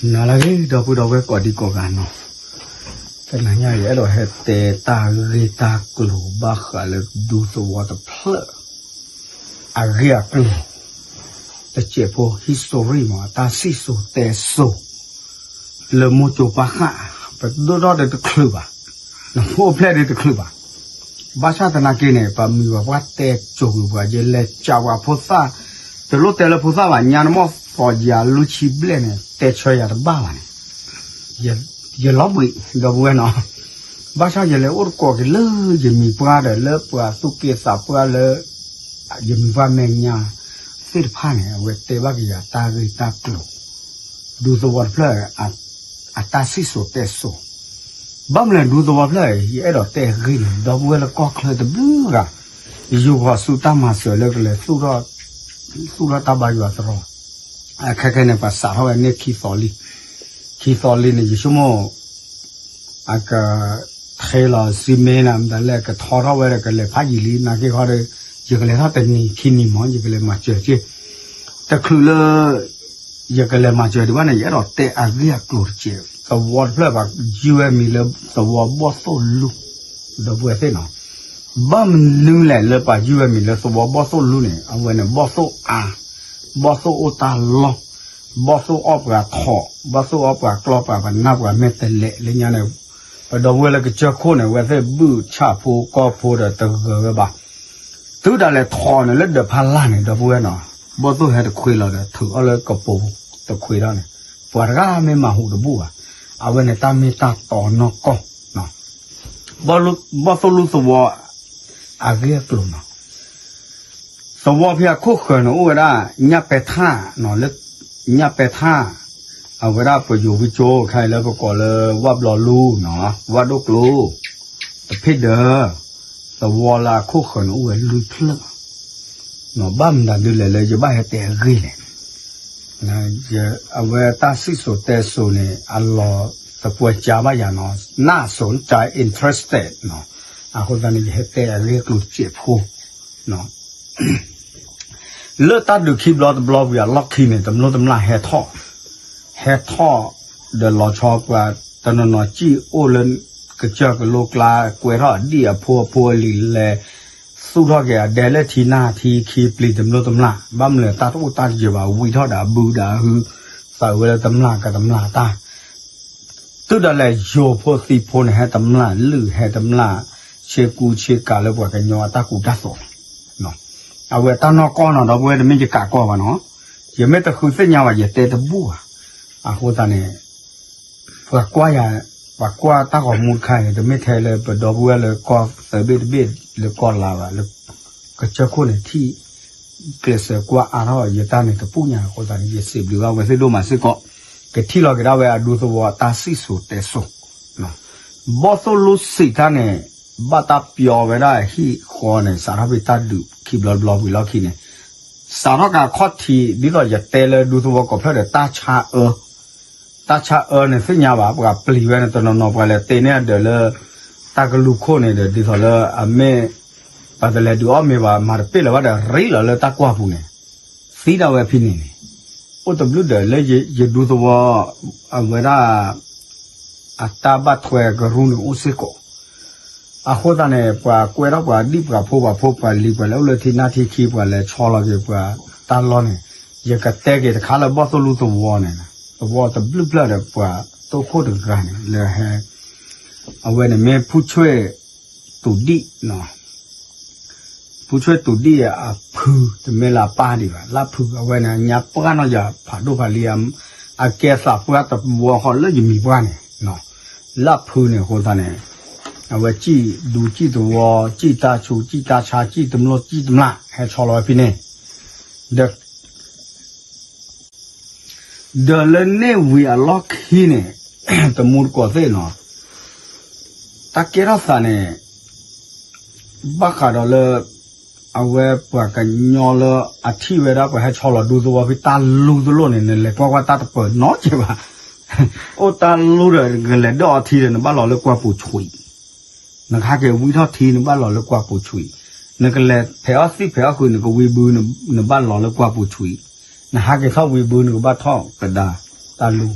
နၤလၢအဂ့ၤ ဒီပုၢ်ဒီဝဲၢ်ကိးဒံကိးဂၤနီၤ, တနၤညါယအဲၣ်ဒိးဟဲတဲတၢ်ဂ့ၢ်တၢ်ကျိၤဘၣ်ဃးလၢဒူသဝီတဖျၢၣ် အဂ့ၢ်အကျိၤ တစဲးဖိ history မး တၢ်စံၣ်စိၤတဲစိၤ လၢမိၢ်ကၠိပၢ်ဃၣ် ပဒိၣ်ထီၣ်ဒီးတချုးဘၣ်, နဖိဖျဲၣ်ဒီးတချုးဘၣ်. ဘၣ်ဆၣ်သနာ်က့န့ၣ် ပှၤမံၤပှၤပှၢ်တဲစိၤကွံာ်ပှၤ ယလဲၤစံးပှၤဖိသၣ်, တလိၣ်တဲလၢဖိသၣ်ဘၣ် ညါနမိၢ်သီယၤလွံၢ်ဆံဘျဲၣ်န့ၣ် တဲဆၢယၤတဘၣ်ဘၣ်န့ၣ် ယလီၤဘှံး ဒီပုၢ်ဝဲၢ်နီၤ. ဘၣ်ဆၣ်ယလဲၤအိၣ်တကိးက့ၤလၢယမံၤပှၢ်ဒီး လၢပှၤသူၣ်က့သးပှၢ်လၢ ယမံၤပှၢ်မဲာ်ညါသ့ၣ်တဖၣ်န့ၣ် အဝဲတဲဘၣ်က့ၤယၤတၢ်ဂ့ၢ်တၢ်ကျိၤ ဒူသဝီတဖျၢၣ် အတၢ်စံၣ်စိၤတဲစိၤ, ဘၣ်မနုၤလဲၣ်ဒူသဝီတဖျၢၣ် ယအဲၣ်ဒိးတဲအဂ့ၢ်န့ၣ် ဒီပုၢ်ဝဲၢ်လၢကီၢ်ချၢတဘျုးဂၤ ယိၤဂီၤဆူတၢ်မၤစၢၤလၢကလဲၤ သူၣ်ထီၣ်တၢ်ဘါယွၤသရိာ်, အခဲခဲန့ၣ် ပှၤစးထီၣ်ဝဲန့ၢ်ခံသီလံ, ခံသီလံန့ၣ် ယဆိကမိၣ် အက ထဲလီၤစံမ့နၤ မတၤလဲၣ် ကထီထီၣ်ဝဲဒီးကလဲၤဖးယံာ်လံ နာ်က့ခီဒီး ယကလဲၤထီၣ်တနံၤခံနံၤမး ယကလဲၤမၤစၢၤက့ၤ, တချုးလၢ ယကလဲၤမၤစၢၤဒံးဘၣ်န့ၣ် ယအဲၣ်ဒိးတဲအဂ့ၢ်အကျိၤတစဲး, သဝီတဖျၢၣ်ဘၣ် ယုၢ်ဝဲမံၤလၢသဝီဘီၣ်သိၣ်လူ, ဒီပုၢ်ဝဲၢ်သ့ၣ်နီၤ, ဘၣ်မနုၤလဲၣ်လၢပှၤယုၢ်ဝဲမံၤလၢသဝီဘီၣ်သိၣ်လူန့ၣ် အဝဲန့ၣ် ဘီၣ်သိၣ်အါ, ဘီၣ်သိၣ်အိၣ်တၢ်လီၢ်, ဘီၣ်သိၣ်အီၣ်ပှၤထိး, ဘီၣ်သိၣ်အီၣ်ပှၤကျီပှၤပနၢ်ပှၤမဲာ်တဲးလဲးလၢညါန့ၣ်, ပဒီပုၢ်ဝဲၢ်လၢကစၢၢ်ခိၣ်န့ၣ် အဝဲသ့ၣ်ဘုၣ်ဆၣ်ဖိကီၢ်ဖိဒီးတဂၢၤဝဲဘၣ်, တုၤဒၣ်လဲာ်ထိးန့ၣ် လၢဒၢးဖးလၢ်န့ၣ် ဒီပုၢ်ဝဲၢ်နီၤ, ဘီၣ်သိၣ်ဟဲတခွ့လီၤဒီး ထုးအီၣ်လၢကပိၤတခွ့ထီၣ်န့ၣ်, ပှၤတဂၤမ့ၢ်မၤဟူးတဘူၣ်ဘၣ်, အဝဲန့ၣ်တၢ်မ့ၢ်တၢ်တီနီၢ်ကီၢ် ဘီၣ်သိၣ်လူသဝီ အဂ့ၢ်အကျိၤနီၤ, သဝီဖဲအခိၣ်ဃၢၤန့ၣ်အိၣ်ဝဲဒၣ် ညၣ်ပဲထၣ်, လၢ ညၣ်ပဲထၣ်, အဝဲဒၣ်ပယိၤဝံကၠိ ခဲအံၤလၢပကိးလၢဝၣ်ဘျီလူနီၤ, ဝၣ်ဒိၣ်ကျိ တဖ့ဒၢး, သဝီလၢအခိၣ်ဃၢၤန့ၣ်အိၣ်ဝဲလွံၢ်ဖျၢၣ်, ဘၣ်မနုၤဒ်လဲၣ်လၢယဘၣ်ဟဲတဲအဂ့ၢ်လဲၣ် အဝဲတၢ်စံၣ်စိၤတဲစိၤန့ၣ် အလီၤသပှၢ်ကါဘၣ်ယၤနီၤ, နၢ်စိၤတၢ် interested နီၤ, အဃိသတးန့ၣ် ယဟဲတဲအဂ့ၢ်အကျိၤတစဲးဖိ လၢတၢ်ဒုးခံဘျီတဘျီဝံၤအလီၢ်ခံန့ၣ် တမျိၢ်တမျာ်ဟဲထီၣ်, ဟဲထီၣ် ဒီးလီၤဆီပှၤတနီၤနီၤစံၣ်အိၣ်လၢ ကစၢၢ်ကလိကျါ ကွဲထီၣ်အဒံၣ်အဖိအဖိအလံၤလဲၤ သူၣ်ထီၣ်က့ၤအဒဲလၢထံနၢ်ထံခံပျံၤတမျိၢ်တမျာ် ဘၣ်မနုၤလဲၣ်တၢ်တအိၣ်တၢ်တယၢၤဘၣ် ဝံထီၣ်ဒီးအဘုဒီးအဟု သးဝဲလၢတမျာ်ကတမျာ်တၢ် တုၤဒၣ်လဲာ်ယိၤဖိသံဖိန့ၣ် ဟဲတမျာ်လုၢ်ဟဲတမျာ် ဆ့ကူဆ့ကၤလၢပှၤကညီအတၢ်ကူတၢ်သိးန့ၣ် အဝဲတၢ်နီၢ်ကီၢ်နီၤ ဒီပုၢ်ဝဲၢ်တမ့ၢ်ယကးကီၢ်ဘၣ်နီၤ, ယမ့ၢ်တဃုသ့ၣ်ညါဘၣ် ယတဲတဘူၣ်ဘၣ်, အဃိသတးန့ၣ် ပှၤကွၢ်ယၤ ပှၤကွၢ်တၢ်ဂီၤမူတခါန့ၣ် တမ့ၢ်ထဲလၢပဒီပုၢ်ဝဲၢ်လၢကီၢ်သၢဘ့ၣ်တဘ့ၣ်လၢကီၢ်လါဘၣ် လၢ ကစၢၢ်ခိၣ်န့ၣ်ထံၣ် ကျဲးစၢးကွၢ်အါထီၣ်ယတၢ်န့ၣ်တပူၤညါအဃိသတးန့ၣ် ယစံးဘျုးဘၣ်ဝဲသ့ၣ်ဒိၣ်မးစ့ၢ်ကီး ကထံၣ်လီၤက့ၤဒၣ်ဝဲအဒူသဝီအတၢ်စံၣ်စိၤတဲစိၤ ဘီၣ်သိၣ်လူစံးတၢ်န့ၣ် ဘၣ်တၢ်ပျီဝဲဒၣ်ဟံၣ်ဃီန့ၣ် စးထီၣ်ဖဲတၢ်ဒုးခံဘျီတဘျီဝံၤလီၢ်ခံန့ၣ် စးထီၣ်ကခီၣ်ထံး ဒ်သိးယတဲလၢဒူသဝီကိးဖျၢၣ်ဒီးတၢ်ဆါအၢ တၢ်ဆါအၢန့ၣ်သ့ၣ်ညါဘၣ် ပှၤပျံၤဝဲန့ၣ် တနီၤနီၤပှၤလဲၤတ့န့ၢ်အဒၢးလၢ တၢ်ကလူးခိၣ်န့ၣ်ဒီး ဒ်သိးလၢအမ့ၢ် ပှၤတလဲၤဒုးအီၣ်မ့ၤဘၣ် မၤတပ့ၢ်လၢၤဘၣ်ဒီး ရ့လီၤလၢတၢ်ကွၢ်ပူၤန့ၣ် သံဒၣ်ဝဲဖဲန့ၣ်န့ၣ် အိၣ်တဘျုးဒီးလၢယဒူသဝီ အဝဲဒၣ် အတၢ်ဘၣ်ထွဲကရူၢ်န့ၣ်အိၣ်စ့ၢ်ကီး အဃိသတးန့ၣ် ပှၤကွဲထီၣ်ပှၤဒံၣ်ပှၤဖိပှၤဖိပှၤလံၤ ပှၤလဲၤအိၣ်လၢထံနၢ်ထံခံ ပှၤလဲၤဆီလီၤက့ၤပှၤတၢ်လီၢ်န့ၣ် ယကတဲက့ၤတခါလၢဘီၣ်သိၣ်လူသဝီန့ၣ် သဝီတဘျုးဖျၢၣ်ဒီးပှၤတိခိၣ်တဂၤန့ၣ် လၢဟဲ အဝဲန့ၣ်မ့ၢ်ဖူဆွဲၣ်တူၤဒံၣ် ဖူဆွဲၣ်တူၤဒံၣ်အဖု တမ့ၢ်လၢအပၢ်ဒံးဘၣ် လၢဖု အဝဲန့ၣ် အညါပှၢ်နီၢ်ယၤဖးဒိၣ်ဖးလံၤ အကဲသးပှၢ်တဝီဃီလၢယမံၤပှၢ်န့ၣ် လၢဖုန့ၣ်အဃိသတးန့ၣ် အဝဲစံၣ်ဒူစံၣ်သဝီ စံၣ်တၢ်ဆူး စံၣ်တၢ်ဆါ စံၣ်တမျိၢ် စံၣ်တမျာ် ဟဲဆီလီၤဝဲဖဲန့ၣ် ဒီး ဒီးလၢန့ၣ်ဝံၤအလီၢ်ခံန့ၣ် တမူတကိးသ့ၣ်နီၤ တၢ်ကဲထီၣ်သးန့ၣ် ဘၣ်ဃးဒီးလၢ အဝဲပှၤကညီလၢအထံၣ်ဝဲဒၣ်ပှၤဟဲဆီလီၤဒူသဝီဖဲတၢ်လူသလိၣ်န့ၣ် နလဲၤကွၢ်ကွၢ်တၢ်တပၢၤနီတစဲးဘၣ် အိၣ်တၢ်လူဒီးကလဲၤဒၢၣ်အီထံဒီး နဘၣ်လီၤလၢကွၢ်ပူၤဆွံး နကဟးက့ၤဝံထီၣ်ထံ နဘၣ်လီၤလၢကွၢ်ပူၤဆွံး, နကလဲၤဖဲးအီၣ်သံၣ်ဖဲးအီၣ်ဃုာ် နကဝံဘု နဘၣ်လီၤလၢကွၢ်ပူၤဆွံး, နဟးက့ၤထီၣ်ဝံဘု နကဘၣ်ထီၣ်ကဒါတၢ်လူၤ,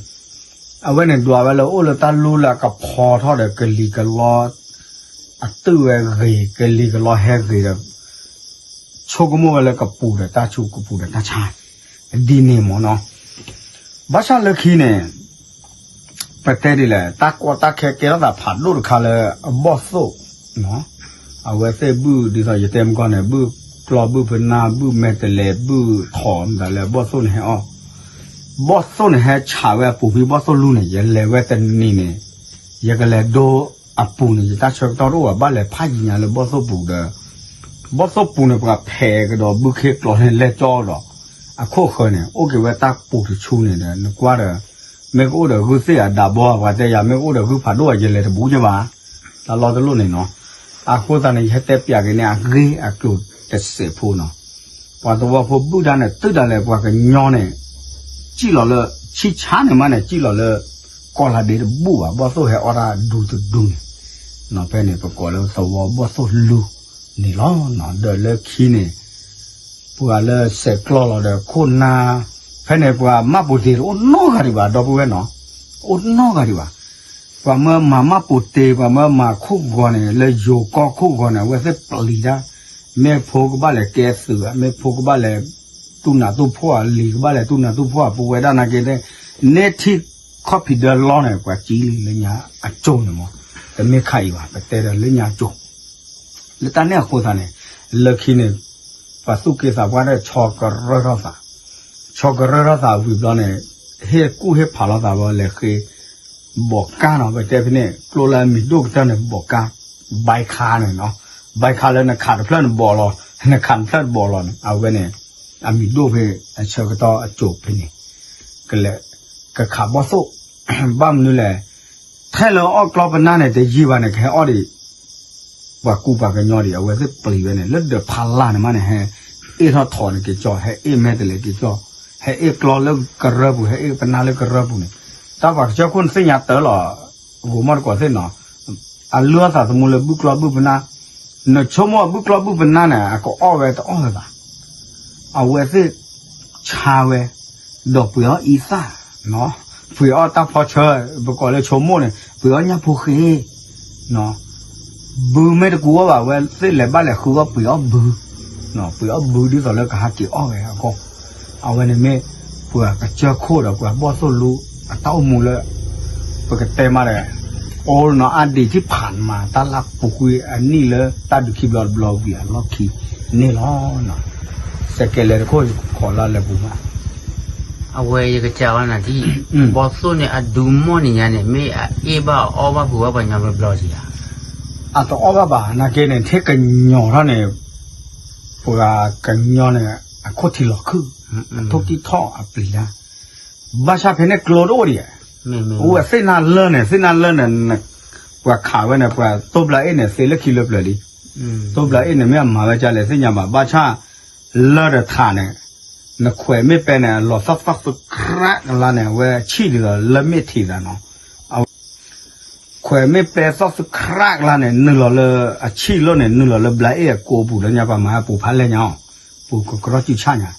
အဝဲန့ၣ်ဒွးဝဲလၢအိၣ်လၢတၢ်လူလၢအကဖီထီၣ်ဒီးကလံၤကလီ အတုၢ်ဝဲဂ့ၤ ကလံၤကလီဟဲဂ့ၤဒီး ဆိကမိၣ်ဝဲလၢကပူၤဒီးတၢ်ဆူးကပူၤဒီးတၢ်ဆါ ဒ်န့ၣ်မ့ၢ်နီၤ. ဘၣ်ဆၣ်လၢခံန့ၣ် ပတဲဒ်လဲၣ် တၢ်ကီတၢ်ခဲကဲထီၣ်သးဖးဒိၣ်တခါလၢအဘီၣ်သိၣ် အဝဲသ့ၣ်ဘုၣ်ဒ်သိးယတဲမကီၢ်န့ၣ် ဘုၣ်ကျီဘုၣ်ပနၢ် ဘုၣ်မဲာ်တလဲၤ ဘုၣ်ထီၣ်မတၤလၢဘီၣ်သိၣ်န့ၣ်ဟဲအီၣ် ဘီၣ်သိၣ်န့ၣ်ဟဲဆးဝဲအပူၤဖဲ ဘီၣ်သိၣ်လူန့ၣ် ယလဲၤဝဲတနံၤန့ၣ် ယကလဲၤဒိအပူၤန့ၣ် ယတၢ်ဆၢကတီၢ်တအိၣ်ဘၣ် ဘၣ်လဲၤဖးယံၤညါလၢဘီၣ်သိၣ်ပူၤဒီး ဘီၣ်သိၣ်ပူၤန့ၣ် ပှၤဖဲးကဒီးဘုခ့ကျိာ်န့ၣ်လဲၣ်ကၠီဒီး အခိၣ်ဃၢၤန့ၣ် အိၣ်က့ၤဝဲတၢ်ပူၤတဆူန့ၣ်ဒီး နကွၢ်ဒီး မ့ၢ်ကအိၣ်ဒီးဂုၢ်သ့ၣ်အဒးဘီ ပှၤတဲယၤ မ့ၢ်ကအိၣ်ဒီးဂုၢ်ဖးဒိၣ်အယလဲၤတဘူးက့ဘၣ် တၢ်လီၢ်တလိၣ်န့ၣ်နီၤ. အဃိသတးန့ၣ် ယဟဲတဲပၠးက့ၤန့ၣ် အဂ့ၢ်အကျိၤတစဲးဖိနီၤ. ပှၤသဝီဖိဘုၣ်ဒါန့ၣ် တုၤဒၣ်လဲာ်ပှၤကညီန့ၣ် စံၣ်လီၤလၢ ဆံၣ်ဆါန့ၣ်မးန့ၣ် စံၣ်လီၤလၢ ကီၢ်လၢဒ့တဘူၣ်ဘၣ် ဘီၣ်သိၣ်ဟဲအီၣ်တၢ်ဒူတဒူန့ၣ် ဖဲန့ၣ် ပကိးလၢသဝီဘီၣ်သိၣ်လူန့ၣ်လီၤ. ဒီးလၢခံန့ၣ် ပှၤလၢဆဲးကျိးလီၤဒီးခိၣ်နၢ် ဖဲန့ၣ်ပှၤမၢ်ပိာ်တ့ၤတအိၣ်နီတဂၤဒံးဘၣ် ဒီပုၢ်ဝဲၢ်နီၤ အိၣ်နီတဂၤဒံးဘၣ်. ပှၤမၢမၤမၢ်ပိာ်တ့ၤ ပှၤမၢမၤခိၣ်ဂီၤန့ၣ် လၢယိၤကီၢ်ခိၣ်ဂီၤန့ၣ် အဝဲသ့ၣ်ပျံၤတၢ် မ့ၢ်ဖိကဘၣ်လဲၤကဲသုး မ့ၢ်ဖိကဘၣ်လဲၤ တူၢ်နးတူၢ်ဖှီၣ် လံၤကဘၣ်လဲၤတူၢ်နးတူၢ်ဖှီၣ် ပဝဲဒၣ်နာ်က့သ့ၣ် န့ၢ်ထံၣ်ခီၣ်ဖံးဒၢလီန့ၣ် ပှၤကံလံလၢညါအကၠိန့ၣ်မး တမ့ၢ်ခါအံၤဘၣ် ပတဲဒီးလၢညါအကၠိ လၢတၢ်န့ၣ်အဃိသတးန့ၣ် လၢခံန့ၣ် ပှၤသူၣ်က့သးပှၢ်ဒီးဆီကရၢၢ်ထီၣ်သး ဆီကရၢၢ်ထီၣ်သးဝံၤဘျီန့ၣ် ဟ့ၣ်ကူၣ်ဟ့ၣ်ဖးလိာ်သးဘျီ လဲၤဃ့ ဘီးကါနီၤ ပတဲဖဲန့ၣ် ကျိလၢအမံၤဒိၣ်ကတၢၢ်န့ၣ် ဘီးကါ ဘဲခါန့ၣ်နီၤ ဘဲခါလၢနခးတဖျၢၣ်နဘီးလီၤ နခးတဖျၢၣ်တဘီးလီၤန့ၣ် အဝဲန့ၣ် အမံၤဒိၣ်ဖဲအဆၢကတီၢ်အစိၤဖဲန့ၣ် ကလဲၤ ကခးဘီၣ်သိၣ် ဘၣ်မနုၤလဲၣ် ထဲလၢအီၣ်ကျီပနၢ်န့ၣ် တယံာ်ဘၣ်န့ၣ် ကဟဲအီၣ်ဒံး ပှၤကူပှၤကညီဒံး အဝဲသ့ၣ်ပျံၤဝဲန့ၣ် လၢဒၢးဖးလၢ်န့ၣ်မးန့ၣ် ဟဲအ့ၣ်ထီၣ်ထိးန့ၣ်က့ၤကၠီ ဟဲအ့ၣ်မဲာ်တလဲၤက့ၤကၠီ ဟဲအ့ၣ်ကျီလၢကရၢၢ်ပူၤ ဟဲအ့ၣ်ပနၢ်လၢကရၢၢ်ပူၤန့ၣ် တၢ်ပှၤကစၢၢ်ခိၣ်န့ၣ်သ့ၣ်ညါတၢ်လီၤ ဂိၤမီၣ်တကိးသ့ၣ်နီၤ အလုၢ်အီၣ်သးသမူလၢဘုၣ်ကျီဘုၣ်ပနၢ် နဆိကမိၣ်အဘုၣ်ကျီဘုၣ်ပနၢ်န့ၣ် အကအီၣ်ဝဲတအီၣ်ဝဲဘၣ် အဝဲသ့ၣ်ဆါဝဲ ဒီးပှ့ၤအီၣ်အံသၣ် ပှ့ၤအီၣ်တၢ်ဖီဆၢ ပကိးလၢဆိကမိၣ်န့ၣ် ပှ့ၤအီၣ်ညၣ်ဖိဃ့ ဘုမ့ၢ်တကူအီၣ်ဘၣ် အဝဲသ့ၣ်လဲၤဘၣ်လဲၤဃုအီၣ်ပှ့ၤအီၣ်ဘု ပှ့ၤအီၣ်ဘုဒ်သိးလၢကဟးက့ၤအီၣ်ဝဲအဂီၢ် အဝဲန့ၣ်မ့ၢ် ပှၤကစၢၢ်ခိၣ်ဒီးပှၤဘီၣ်သိၣ်လူ အတၢ်အိၣ်မူလၢ ပကတဲမးဒီး အိၣ်နီၤအါဒံးထံဖးမး တၢ်လၢပူၤကွံာ်အနံၣ်လၢတၢ်ဒုးခံဘျီတဘျီဝံၤအလီၢ်ခံန့ၣ်လီၤ. စဲးကဲးလဲၤတခိၣ်ခိးလၢလဲၤပူၤမး အဝဲယကစၢ်ဝဲနၤထံၣ် ဘီၣ်သိၣ်န့ၣ်အဒုမီၢ်နံၤညါန့ၣ် မ့ၢ်အအ့ၣ်ဘၣ်အီၣ်ဘၣ်ပှ့ၤဘၣ်ပှၤကညီဘျီဘျီဧါ အတအီၣ်ဘၣ်ဘၣ် နာ်က့န့ၣ် ထဲကညီၤထီၣ်န့ၣ် ပှၤကညီန့ၣ် အခိၣ်ထံးလီၤခုၣ် အထိၣ်ကံၢ်ထီၣ်အပျံၤတၢ် ဘၣ်ဆၣ်ဖဲန့ၣ်ကျိတအိၣ်ဒံး အိၣ်ဝဲသ့ၣ်နၢ်လၢန့ၣ် သ့ၣ်နၢ်လၢန့ၣ် ပှၤခးဝဲန့ၣ် ပှၤတိၢ်ဘျါအ့ၣ်န့ၣ် သ့လၢခံလၢပျၢၤလံ တိၢ်ဘျါအ့ၣ်န့ၣ် မ့ၢ်အမၤဝဲကလဲၣ်သ့ၣ်ညါဘၣ် ဘၣ်ဆၣ် လၢဒီးထးန့ၣ် နခွဲးမ့ၢ်ပဲန့ၣ် လီၤသီၣ်သီၣ်သူခရၣ်ကလါန့ၣ် အဝဲဆံၣ်ဒ်သိးလၢမ့ၣ်ထံးသးနီၤ အဝဲ ခွဲးမ့ၢ်ပဲသီၣ်သူခရၣ်ကလါန့ၣ် နုာ်လီၤလၢအဆံၣ်လိၣ်န့ၣ် နုာ်လီၤလၢဘျါအ့ၣ်အကိပူၤလၢညါပှၤမၤပူၤဖးလဲၢ်ညါအီၤ ပူၤကကရီကၠူဆၣ်ညါ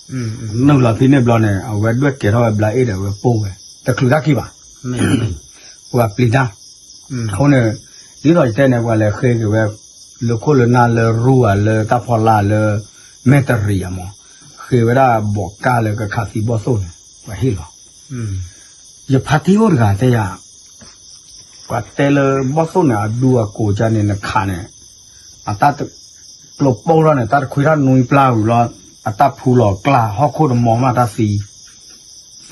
နုာ်လီၤဖဲန့ၣ်ဘျီန့ၣ် အဝဲဒွဲၣ်ကဲထီၣ်ဝဲဘျါအ့ၣ်ဒီးအဝဲပိၢ်ဝဲ တချုးတၢ်ခံဘၣ် ပှၤပျံၤတၢ် အဃိန့ၣ် ဒ်သိးယတဲန့ၣ် ပှၤလဲၤဃ့က့ၤဝဲ လၢခိၣ်လၢနၢ်လၢရူဧါ လၢတၢ်ဖီလာ်လၢ မဲာ်တရံးဧါမး ဃ့ဝဲဒၣ်ဘီးကါလၢကခးသံဘီၣ်သိၣ်န့ၣ် ပှၤဟ့ၣ်လီၤ ယဖါတံၢ်အိၣ်တဂၤတဲယၤ ပှၤတဲလၢဘီၣ်သိၣ်န့ၣ် အဒူအကိးကန့ၣ် နခးန့ၣ် အတၢ်တ ကျိပိၢ်ထီၣ်န့ၣ် တၢ်တခွံထီၣ်နွံပျၢ်ဝံၤဘျီ အတၢ်ဖူလီၤကျါ ဟီၣ်ခိၣ်တမီၤမးတၢ်သံ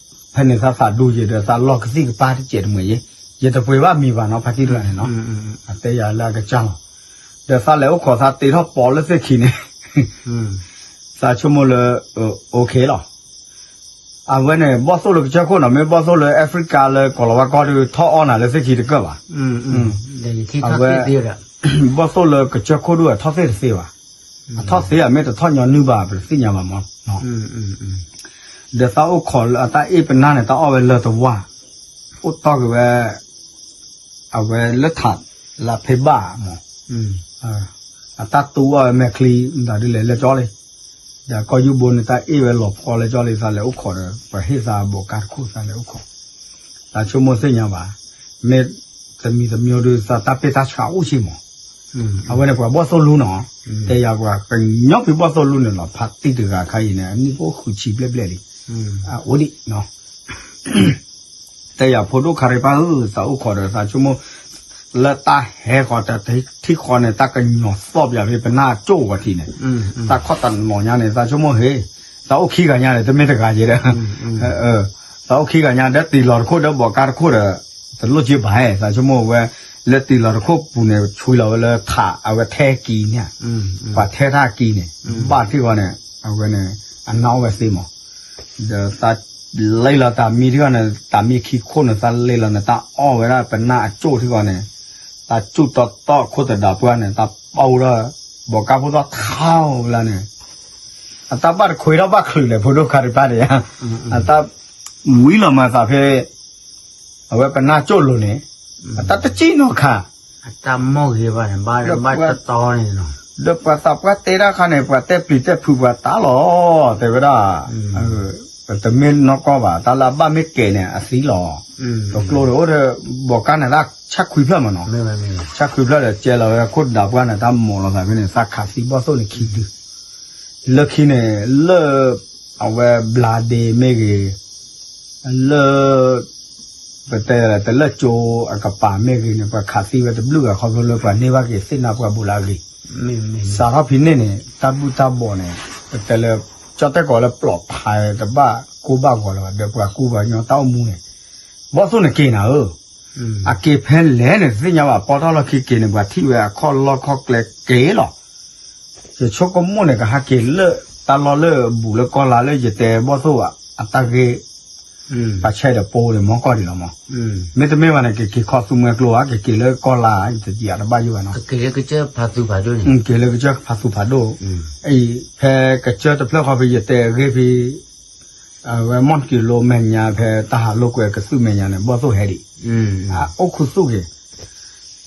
သး ဖဲန့ၣ်သးသးဒူယံၤဒီး သးလီၢ်ကသံၣ်ကပၢ်တစဲးတမှဲၤယံၤ ယတပှ့ၤဘၣ်မံၤဘၣ်နီၤ ဖါတံၢ်တဂၤန့ၣ်နီၤ အတဲယၤလၢအကစၢ်လီၤ ဒီးသးလဲၤအိၣ်ခိးသးတ့ထီၣ်ပီးလၢသ့ၣ်ခံန့ၣ် သးဆိကမိၣ်လၢ OK လီၤ အဝဲန့ၣ် ဘီၣ်သိၣ်လၢကစၢၢ်ခိၣ်နီၤ မ့ၢ်ဘီၣ်သိၣ်လၢ Africa လၢကီၢ်လီၤဝါကီၢ်ဒုး ထီၣ်အီၣ်နၤလၢသ့ၣ်ခံတကၢၢ်ဘၣ် အဝဲ ဘီၣ်သိၣ်လၢကစၢၢ်ခိၣ်ဒုး အထီၣ်သ့ၣ်တသ့ဘၣ် အထီၣ်သ့အမ့ၢ်တထီၣ်ညီနုၢ်ဘၣ် ပတသ့ၣ်ညါဘၣ်မး ဒီးသးအိၣ်ခိးလၢအတၢ်အ့ၣ်ပနၢ်န့ၣ် တၢ်အီၣ်ဝဲလၢတဝၢ် အိၣ်တီၢ်က့ၤဝဲ အဝဲလၢထး လၢဖ့ဘၣ်မး အတၢ်တူၢ်အီၣ်ဝဲမဲာ်ချံ မတၤဒ်လဲၣ်လဲၣ်ကၠီလံ ဒီးကီၢ်ယူၢ်ဘိန့ၣ် တၢ်အ့ၣ်ဝဲလီၤဖီလဲၣ်ကၠီလံ သးလဲၤအိၣ်ခိးဒီး ပှၤဟ့ၣ်သးဘီးကါတခိၣ် သးလဲၤအိၣ်ခိး သးဆိကမိၣ်သ့ၣ်ညါဘၣ်, မ့ၢ်တမံၤတမံၤဒုး သးတၢ်ပ့ၢ်တၢ်ဆှးအိၣ်ဆ့မး, အဝဲန့ၣ်ပှၤဘီၣ်သိၣ်လူနီၤ, တဲယၤပှၤကညီဖံးဘီၣ်သိၣ်လူန့ၣ်လီၤ, ဖါတံၢ်တဂၤခါအံၤန့ၣ် အနံၣ်ကအိၣ်ဃုဆံဘျဲၣ်ဘျဲၣ်လံ, အအိၣ်ဒံးနီၤ တဲယၤဖိဒိၣ်ခါရံပၢ်ဧၢ, သးအိၣ်ခိးဒီးသးဆိကမိၣ် လၢတၢ်ဟဲဃီၤတထံဃီန့ၣ် တၢ်ကညီၤသီၣ်ပယၤဖဲပနၢ်ကၠိၣ်ဂီၤထံးန့ၣ်, တၢ်ခီၣ်တနီၤညါန့ၣ် သးဆိကမိၣ်ဟ့ၣ်, သးအိၣ်ခံဂၤညါန့ၣ် တမ့ၢ်တဂၤယဲဒီး, သးအိၣ်ခံဂၤညါ ဒီးတံၢ်လီၤတခိၣ်ဒီးဘီးကါတခိၣ်ဒီး, တလိၣ်က့ဘၣ်, သးဆိကမိၣ်ဝဲ, လၢတံၢ်လီၤတခိၣ်ပူၤန့ၣ် ဆွံလီၤဝဲလၢထး အဝဲထဲကံန့ၣ်, ပှၤထဲထၢကံန့ၣ်, ဘၣ်ထံၣ်ဃီန့ၣ်, အဝဲန့ၣ်, အနၢ်အီၣ်ဝဲသ့မး ဒီးသးလဲၤလီၤတၢ်မံထံဃီန့ၣ် တၢ်မံခံခိၣ်န့ၣ် သးလဲၤလီၤန့ၣ် တၢ်အီၣ်ဝဲဒၣ်ပနၢ်အကၠိၣ်ထံဃီန့ၣ်, တၢ်ကၠိၣ်တီတီခိၣ်သဒါပှၢ်န့ၣ် တၢ်ပီဒီး, ဘီးကါဖိသီၣ်ထီဝဲလၢန့ၣ်, အတၢ်ဘၣ်တခွ့ထီၣ်ဘၣ်ချုးလဲၣ် ဖိဒိၣ်ခါတပၢ်န့ၣ်, အတၢ်, ဝံၤလီၤမၤသးဖဲ, အဝဲပနၢ်ကၠိၣ်လိၤန့ၣ်, အတၢ်တစံၣ်နီၤခါ အတၢ်မီၢ်ဂ့ၤဘၣ်န့ၣ် ဘၣ်ဘၣ်တတီန့ၣ်လီၤ, ဒီးပှၤသးပှၢ်တဲတၢ်ခါန့ၣ် ပှၤတဲပျံၤတဲဖုးပှၤတၢ်လီၤ, တဲဝဲဒၣ်, ပတမ့ၢ်နီၢ်ကီၢ်ဘၣ် တၢ်လၢအဘၣ်မ့ၢ်ကဲးန့ၣ် အသံလီၤ, ပကျိဒီးအိၣ်ဒီး, ဘီးကါန့ၣ်တၢ်ဆၣ်ခွံဖျၢၣ်မးနီၤ, ဆၣ်ခွံဖျၢၣ်ဒီး ကဲလီၤဝဲခိၣ်သဒါပှၢ်န့ၣ် တၢ်မိာ်လီၤသးဖဲန့ၣ် သးခးသံဘီၣ်သိၣ်န့ၣ်ခံဒု, လၢခံန့ၣ်, လၢ, အဝဲဘျါဒ့မ့ၢ်ဂ့ၤ, လၢ ပတဲလၢတလၢၢ်ကၠိအကပၤမ့ၢ်ဂ့ၤန့ၣ် ပှၤခးသံဝဲတဘျုးဂၤခီဖျိလၢပှၤန့ၢ်ဘၣ်က့ၤသ့ၣ်နါပှၤဘူးလၢအဂ့ၤ, စးထီၣ်ဖဲန့ၣ်န့ၣ် တၢ်ဘူၣ်တၢ်ဘီၣ်န့ၣ်, ပတဲလၢ, ကၠီၣ်တဲၣ်ကိးလၢပျီဖးတဘၣ်ကိၢ်ဘၣ်ဂီၤလၢၤဘၣ် ဒီးပှၤကူပှၤကညီတၢ်အိၣ်မူန့ၣ်, ဘီၣ်သိၣ်န့ၣ်က့ၤနၤဧၢ, အက့ၤဖဲလဲၣ်န့ၣ် တသ့ၣ်ညါဘၣ် ပီထီၣ်လီၢ်ခံက့ၤန့ၣ် ပှၤထံၣ်ဝဲအခီၣ်လီၢ်ခီၣ်ကျဲက့ၤလီၤ ယဆိကမိၣ်န့ၣ် ကဟးက့ၤလၢတၢ်လီၢ်လၢအဘူးလၢကီၢ်လါလၢယတဲဘီၣ်သိၣ်ဘၣ် အတၢ်ဂ့ၢ်, ပှၤဆဲးဒီးပိန့ၣ်မီၢ်ကီၢ်ဒံးလီၤမး, မ့တမ့ၢ်ဘၣ်န့ၣ် ကက့ၤခီသူမှဲကျိဧါ ကက့ၤလၢကီၢ်လါ ယတယၤတဘၣ်ယိၣ်ဘၣ်နီၤ, က့ၤလၢကစၢၢ်ဖးသူဖးဒိၣ်, က့ၤလၢကစၢၢ်ဖးသူဖးဒိၣ်, အံၤဖဲကစၢၢ်တဖျၢၣ်ဃီဖဲယတဲအဂ့ၢ်ဖဲ အဝဲမီၢ်က့ၤလိမဲာ်ညါဖဲတၢ်ဟးလိာ်ကွဲကသူၣ်မဲာ်ညါန့ၣ် ဘီၣ်သိၣ်ဟဲဒံး, အိၣ်ခူသူၣ်က့ၤ,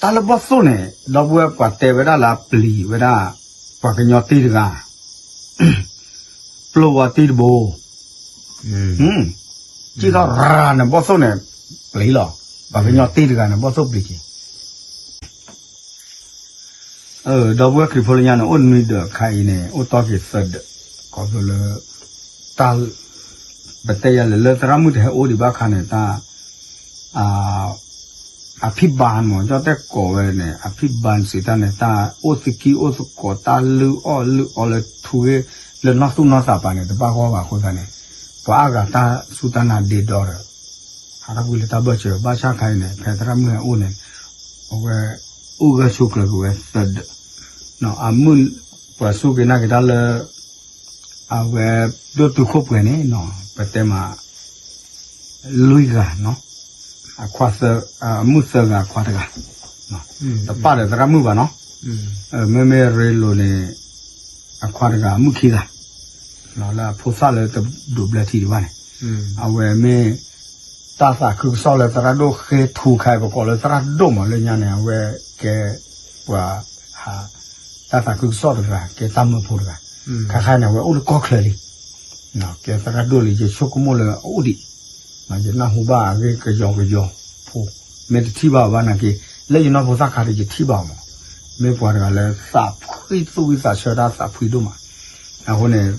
တၢ်လၢဘီၣ်သိၣ်န့ၣ် ဒီပုၢ်ဝဲၢ်ပှၤတဲဝဲဒၣ်လၢအပျံၤဝဲဒၣ်, ပှၤကညီတံၢ်တဂၤ, ပျိဝဲတံၢ်တဘိ, ကံၣ်ထီၣ်ရၤန့ၣ် ဘီၣ်သိၣ်န့ၣ်, ပျံၤလီၤ, ပှၤကညီတံၢ်တဂၤန့ၣ် ဘီၣ်သိၣ်ပျံၤက့ၤ ဒီပုၢ်ဝဲၢ်ခရံာ်ဖိလၢညါန့ၣ် အိၣ်နွံဒၢးခါအံၤန့ၣ် အိၣ်တီၢ်က့ၤသၢဒၢး, ခီဖျိလၢ, တၢ်, ပတဲယၤလဲၣ်လၢသရၣ်မုၣ်တဟဲအိၣ်ဒံးဘၣ်ခါန့ၣ် တၢ်, အဖံၣ်ဘၣ်မး ကၠီၣ်တဲၣ်ကိးဝဲန့ၣ် အဖံၣ်ဘၣ်စံးတၢ်န့ၣ် တၢ်အိၣ်သကံၢ်အိၣ်သကိး တၢ်လုၢ်အီၣ်လုၢ်အီလၢထူဂ့ၢ်, လၢနီၢ်သူၣ်နီၢ်သးပာ်န့ၣ် တဘၣ်ဂီၢ်ဘၣ်အဃိသတးန့ၣ်, ပှၤအါဂၤတၢ်စူၢ်တၢ်နာ်ဒ့ဒီဒီး ဟးထီၣ်ကွံာ်လၢတၢ်ဘၢၣ်စၢၤ ဘၣ်ဆၣ်ခါအံၤန့ၣ် ဖဲသရၣ်မုၣ်ဟဲအိၣ်န့ၣ်, အဝဲ, အိၣ်ဂၢၢ်ဆိးကျၢၤက့ၤဝဲသၢဒၢး, အမုၣ်, ပှၤစူၢ်က့ၤနာ်က့ၤတၢ်လၢ, အဝဲ, ဒိၣ်တုာ်ခိၣ်ပှဲၤန့ၣ်, ပတဲမး, လွံၢ်ဂၤနီၤ, အခွါသၢ, အမုၣ်သၢဂၤအခွါတဂၤ, တပၣ်ဒီးသရၣ်မုၣ်ဘၣ်နီၤ, မ့မ့ၢ်ရ့လိာ်န့ၣ်, အခွါတဂၤအမုၣ်ခံဂၤ လၢအဖိသၣ်လၢတဒိးဘျၢထံဒံးဘၣ်န့ၣ်, အဝဲမ့ၢ်, တၢ်သးခုကစီၣ်လၢသရၣ်ဒိၣ်ဃ့ထူခါအံၤ ပကိးလၢသရၣ်ဒိၣ်မးလၢညါန့ၣ် အဝဲကဲ, ပှၤ, ဟး, တၢ်သးခုကစီၣ်တဂၤ ကဲတၢ်မၢဖိတဂၤ, ခါခါန့ၣ် အဝဲအိၣ်လၢကီၢ်ချၢလံ ကဲသရၣ်ဒိၣ်လံ ယဆိကမိၣ်လၢအအိၣ်ဒံး, ယနၢ်ဟူဘၣ်အဂ့ၢ်ကယီကယီဖိ, မ့ၢ်တထံၣ်ဘၣ်အီၤဘၣ်နာ်က့, လၢယနီၢ်ဖိသၣ်ခါဒီးယထံၣ်ဘၣ်အီၤမး, မ့ၢ်ပှၤတဂၤလၢသးဖှံသူၣ်ဝံသးဆၢတၢ်သးဖှံဒိၣ်မး, အဃိန့ၣ်,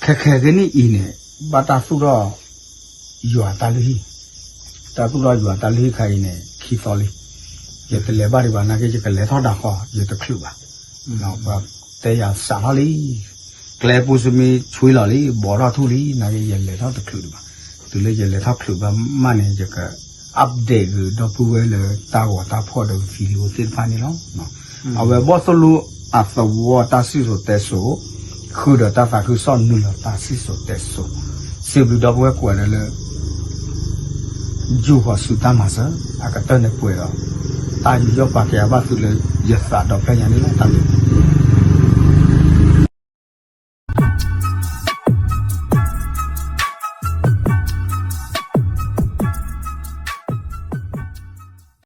ခဲခဲကနံၣ်အံၤန့ၣ်, ဘၣ်တၢ်သူၣ်ထီၣ်, ယွၤတၢ်လုၢ်ဟံၣ်, တၢ်သူၣ်ထီၣ်ယွၤတၢ်လုၢ်ဟံၣ်ခါအံၤန့ၣ် ခံသီလံ, ယတလဲၤဘၣ်ဒံးဘၣ်နာ်က့ ယကလဲၤထီၣ်ဒၣ်ဃီ ယတချုးဘၣ်, ပှၤတဲယၤစးထီၣ်လံ ကျဲပူၤစမံဆွံလီၤလံ ဘီးထီၣ်ထူၣ်လံ နာ်က့ ယလဲၤထီၣ်တချုးဒံးဘၣ်, တုၤလၢယလဲၤထီၣ်ချုးဘၣ်မးန့ၣ် ယက update ကဒီပုၢ်ဝဲၢ်လၢတၢ်ဂီၤတၢ်ဖီၣ်ဒီးကသံလံအိၣ်သ့ၣ်တဖၣ်န့ၣ်လီၤ. အဝဲဘီၣ်သိၣ်လိအသဝီတၢ်စံၣ်စိၤတဲစိၤ, ဃုာ်ဒီးတၢ်သးခုကစီၣ်နုာ်လီၤတၢ်စံၣ်စိၤတဲစိၤ, စံးဘျုးဒီပုၢ်ဝဲၢ်ကိးဂၤဒဲးလၢ ယူာ်ဃီၤဆူတၢ်မၤစၢၤ အကတၢၢ်န့ၣ်ပှဲၤဒီး တၢ်ယူးယီၣ်ပာ်ကဲအဘၣ်သုလၢယသးဒီဖျၢၣ်ညါန့ၣ်လီၤ. တၢ်ဘျုး